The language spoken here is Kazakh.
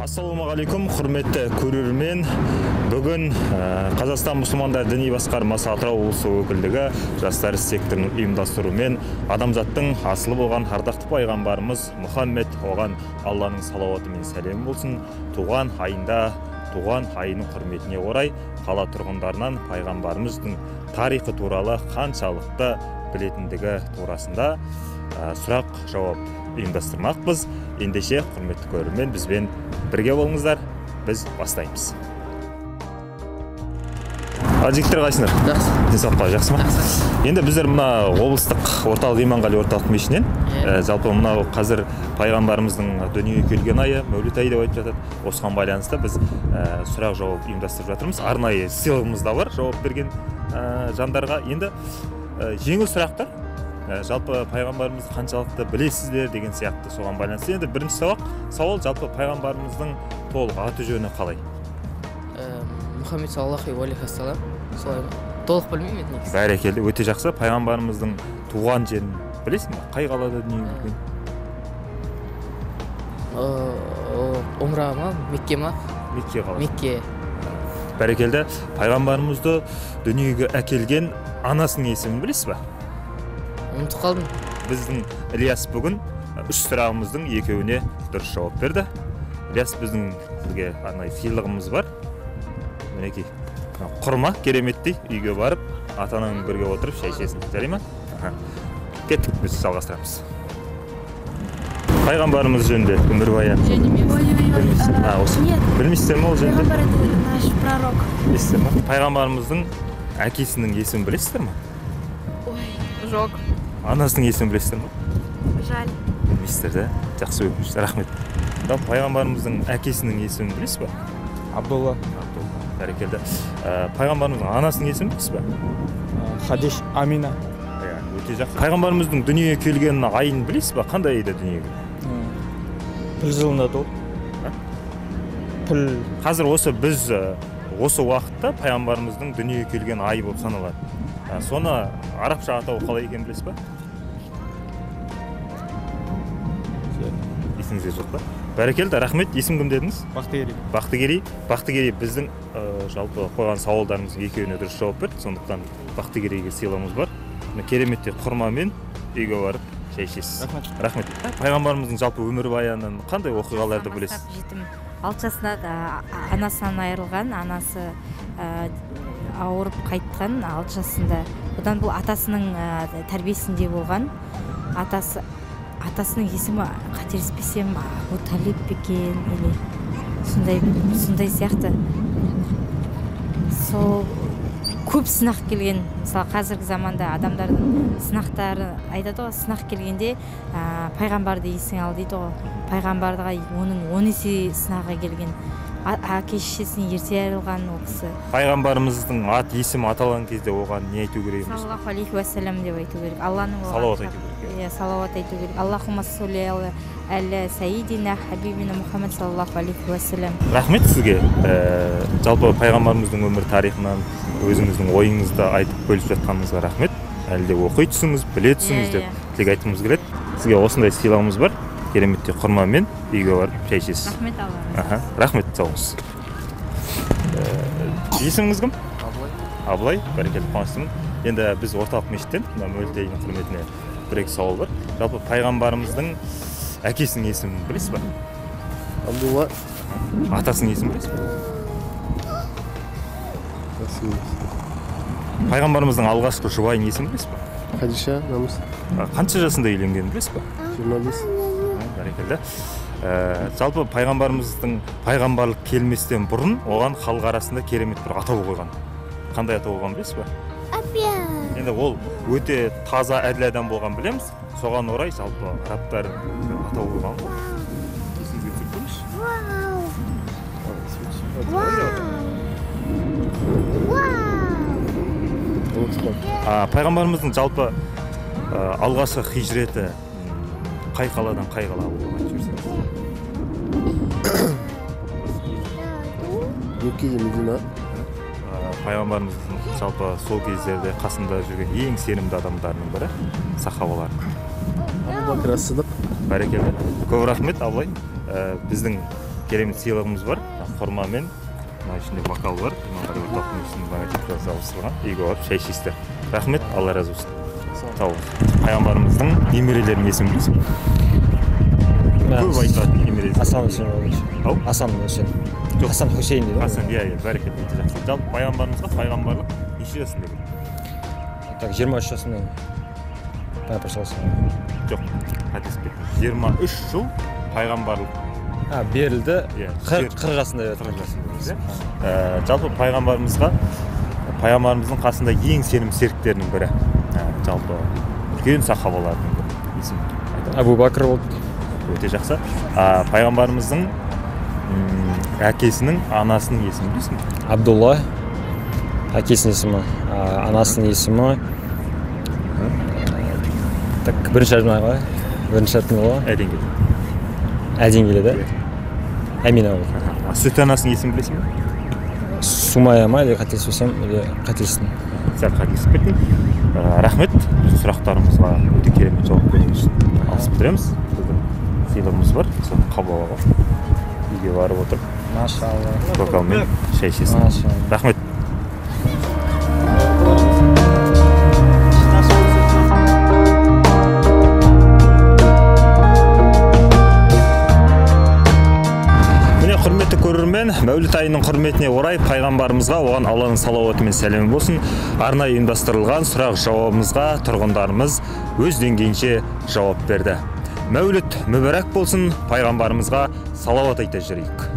Ассалаумағалейкум, құрметті көрермен. Бүгін Қазақстан мұсылмандар діни басқармасы Атырау облысы өкілдігі жастар секторының ұйымдастыруымен адамзаттың асылы болған ардақты пайғамбарымыз Мұхаммед, оған Алланың салауаты мен сәлемі болсын, туған айында, туған айының құрметіне орай қала тұрғындарынан пайғамбарымыздың тарихы туралы қаншалықты білетіндігі турасында сұрақ жауап ұйымдастырмақпыз. Ендеше, құрметті көрермен, бізбен бірге болыңыздар, біз бастаймыз. Жігіттер, қайсыңдар? Жақсы. Денсаулық қалай, жақсы ма? Жақсы. Енді біздер мына облыстық орталық, Иманғали орталық мешітінен, жалпы мынау қазір пайғамбарымыздың дүниеге келген айы, Мәуліт айы деп айтып жатады. Осыған байланысты біз сұрақ жауап ұйымдастырып жатырмыз. Арнайы сыйлығымыз да бар жауап берген жандарға. Енді жеңіл сұрақтар, жалпы пайғамбарымызды қаншалықты білесіздер деген сияқты, соған байланысты. Енді бірінші сауал, жалпы пайғамбарымыздың толық аты жөні қалай? Мұхаммед саллаллаху алейхи уассалам. Солай ма? Толық білмеймін енді негізі. Бәрекелді, өте жақсы. Пайғамбарымыздың туған жерін білесің бе? Қай қалада дүниеге келген? Умра ма, Мекке ма? Мекке қаласы. Мекке. Бәрекелді. Пайғамбарымызды дүниеге әкелген анасының есімін білесіз бе? Ұмытып қалдым. Біздің Ілияс бүгін үш сұрағымыздың екеуіне дұрыс жауап берді. Ілияс, біздің сізге арнайы сыйлығымыз бар. Мінекей, құрма кереметтей, үйге барып ата-анамен бірге отырып шай ішесің, жарай ма? Кеттік, біз жалғастырамыз. Пайғамбарымыз жөнінде өмірбаян. Осы. Білмейсіздер ме ол жөнінде? Пайғамбар это наш пророк. Білесіздер ме? Пайғамбарымыздың әкесінің есімін білесіздер ме? Ой, жоқ. Анасының есімін білесіздер ме? Жаль. Білмейсіздер, да? Жақсы, өкінішті, рахмет. Пайғамбарымыздың әкесінің есімін білесіз бе? Абдулла. Абдулла, бәрекелді. Пайғамбарымыздың анасының есімін білесіз бе? Хадиш Амина. Иә, өте жақсы. Пайғамбарымыздың дүниеге келген айын білесіз бе? Қандай айда дүниеге келген? Піл жылында туды. Піл. Қазір осы біз осы уақытта пайғамбарымыздың дүниеге келген айы болып саналады. Соны арабша атауы қалай екенін білесіз бе? Есіңізде жоқ па? Бәрекелді, рахмет. Есім кім дедіңіз? Бақтыгерей. Бақтыгерей. Бақтыгерей біздің жалпы қойған сауалдарымыздың екеуіне дұрыс жауап берді. Сондықтан Бақтыгерейге сыйлығымыз бар. Кереметтей құрмамен үйге барып шай ішесіз. Рахмет. Рахмет. Пайғамбарымыздың жалпы өмірбаянын қандай оқиғаларды білесіз? Жетім. 6 жасында анасынан айырылған, анасы ауырып қайтқан 6 жасында. Одан бұл атасының тәрбиесінде болған. Атасының есімі, қателеспесем, Абу Талиб екен, или сондай сияқты. Сол көп сынақ келген. Мысалы, қазіргі заманда адамдардың сынақтары айтады ғой, сынақ келгенде пайғамбарды есіңе ал дейді ғой. Пайғамбарға оның 10 есе сынағы келген. Әке шешесінен ерте айырылған ол кісі. Пайғамбарымыздың ат есімі аталған кезде оған не айту керек? Саллаллаху алейхи уассалам деп айту керек. Алланың оған салауат айту керек. Иә, салауат айту керек. Аллахумма салли аля сайидина хабибина Мухаммад саллаллаху алейхи уассалам. Рахмет сізге. Жалпы пайғамбарымыздың өмір тарихынан өзіңіздің ойыңызды айтып бөлісіп жатқаныңызға рахмет. Әлі де оқи түсіңіз, біле түсіңіз деп тілек айтқымыз келеді. Сізге осындай сыйлығымыз бар. Кереметтей құрмамен үйге барып шай ішесіз. Рахмет, Алла. Рахмет, сау болыңыз. Есіміңіз кім? Абылай. Абылай, бәрекелді, қуаныштымын. Енді біз орталық мешіттен мына Мәуліт айының құрметіне бір екі сауал бар. Жалпы пайғамбарымыздың әкесінің есімін білесіз ба? Абдулла. Атасының есімін білесіз бе? Пайғамбарымыздың алғашқы жұбайының есімін білесіз бе? Хадиша, намыс. Қанша жасында үйленгенін білесіз бе? 25. Бәрекелді. Жалпы пайғамбарымыздың пайғамбарлық келместен бұрын оған халық арасында керемет бір атау қойған. Қандай атау қойған білесіз бе? Енді ол өте таза, әділ адам болған білеміз. Соған орай жалпы арабтар атау қойған ғой. Есіңізге түсіріп көріңізші. Пайғамбарымыздың жалпы алғашқы хижреті қай қаладан қай қалаға болған айтып жіберсеңіз? Мекке, Медина. Пайғамбарымыздың жалпы сол кездерде қасында жүрген ең сенімді адамдарының бірі сахабалар. Абу Бәкір ас-Сыдық. Бәрекелді. Көп рахмет, Абылай. Біздің Керемет сыйлығымыз бар. Құрма мен мына ішінде бокал бар. Иманғали орталық мешітінің логотипі жабыстырылған. Үйге барып шай ішесіздер. Рахмет, Алла разы болсын. Сау болыңыз. Пайғамбарымыздың немерелерінің есімін білесің бе? Көп айтылатын немересі. Асан Үсен. Ау? Асан Үсен. Жоқ. Хасан Хусейн дейді ғой. Хасан, иә, иә, бәрекелді, өте жақсы. Жалпы пайғамбарымызға пайғамбарлық неше жасында берді? Так, 23 жасында. Пайғамбар саллаллаху. Жоқ, қателесіп кеттім. 23 жыл пайғамбарлық. Берілді. Иә, 40 жасында берді. 40 жасында берді. Жалпы пайғамбарымызға, пайғамбарымыздың қасында ең сенімді серіктерінің бірі. Жалпы үлкен сахабалардың бірі. Есімі айтамын. Әбу Бәкір болды. Өте жақсы. Пайғамбарымыздың әкесінің анасының есімін білесің бе? Абдулла. Әкесінің есімі, анасының есімі. Так, бірінші әрпін ғой. Бірінші әрпін ғой. Әден келеді. Әден келеді. Әмина болды. Сүт анасының есімін білесің бе? Сумая ма, или қателеспесем, или қателестім. Сәл қателесіп кеттің. Рахмет, сұрақтарымызға өте керемет жауап бергеніңіз үшін алғыс білдіреміз. Біздің сыйлығымыз бар, соны қабыл алып үйге барып отырып Машалла. бокалмен шай ішесің. Машалла. Рахмет. Міне, құрметті көрермен, Мәуліт айының құрметіне орай пайғамбарымызға, оған Алланың салауаты мен сәлемі болсын, арнайы ұйымдастырылған сұрақ жауабымызға тұрғындарымыз өз деңгейінше жауап берді. Мәуліт мүбәрак болсын, пайғамбарымызға салауат айта жүрейік.